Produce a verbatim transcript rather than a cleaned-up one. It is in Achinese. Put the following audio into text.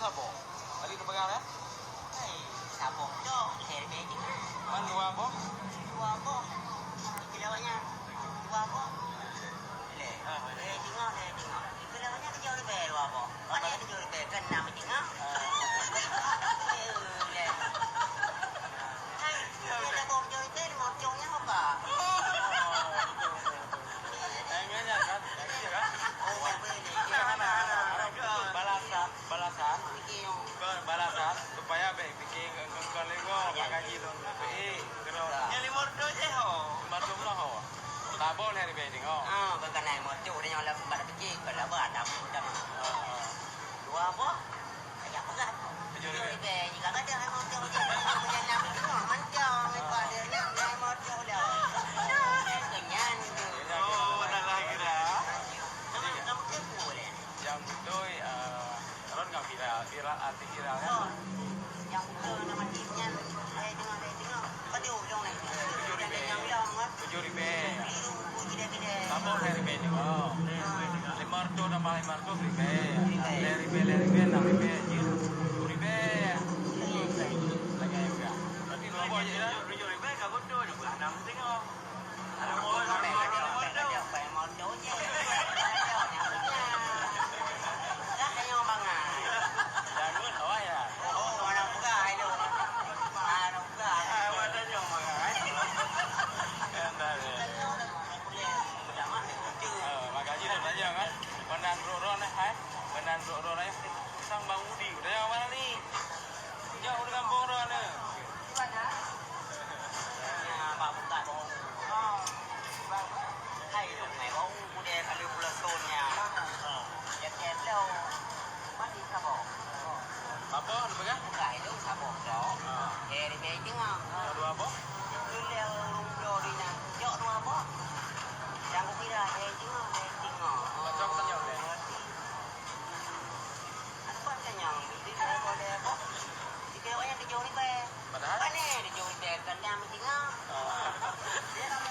Saboh. Tadi teupeugah, ya? Hei, saboh tu, lhèe ribèe teungoh. Man dua boh? Dua boh. Kilo awaknyan. Dua boh. Lhèe. Ah, lhèe. Lhèe teungoh, lhèe teungoh. Kilo awaknyan tujoh ribèe dua boh. Mana tujoh ribèe? Kan enam teungoh. Ah. Lhèe. Hai, dia dah boh tujoh ribèe, lima boh nyan apa? Oh, betul, betul, betul. Eh, nyan, nyan, kan? Nyan, kan? Oh, boleh, boleh. Nah, nah, nah, nah. Balasan. Balasan. Kon balasan supaya bèk pike ngon, ngon, ngon lé ngon, ya, bak gaji lôn. Bèk, eh, keudroe. Nyan lima reutôh jih, ho. Lima reutôh meunoe, ho. Saboh lhèe ribèe teungoh. Ah, kon kana lima reutôh, dia nyoe lah, bak pike, kon lah, bah, tamu, tamu. Dua boh, ajak peugah. Tujoh ribèe. Tujoh ribèe, jika ada lima reutôh jih, meunyo enam reutôh, mantong, lepas dia enam, lima reutôh dah. Kenyan tu. Oh, salah kira. Nama, nama siapa boleh? Nyang beutôi, eh, lôn ka viral, viral, artis viral, kan? Oh. Nyang beutôi nama tim nyan, eh, tengok, eh, tengok. Padum dong, eh. Tujoh ribèe. Nyang bilang, kan? Tujoh ribèe. Biru, buku gede-gede. Saboh lhèe ribèe teungoh. Ah. Lima reutôh tambah lima reutôh ribèe. Ribèe. Lhèe ribèe, lhèe ribèe, enam ribèe, jeuet. Tujoh ribèe. Tujoh ribèe. Lagèe juga. Berarti dua boh je lah. Tujoh ribèe ka beutôi, dua puluh enam teungoh. Meunan droe-droe nyan hai, meunan droe-droe nyan sang Bang Udi, udah jangan mana ni. Jauh dengan borong ni. Nya, bak buka bau. Hai, dong, mai bau, udah kali pula ton nya. Ya, keplo. Mati sabo. Apa, apa pegang? Buka itu sabo, dok. Ah. Eh, di meja tengah. Dua apa? Luleu urung bloe di na. Jok dua apa? Yang kira, eh, tengah, eh, tengah. Macam tanya, eh. Berarti, Apa tanyong? Di sini boleh apa? Di sini orang tujuh ribèe. Padahal? Apa ni tujuh ribèe? Kan yang mesti ngah. Ah. Dia sama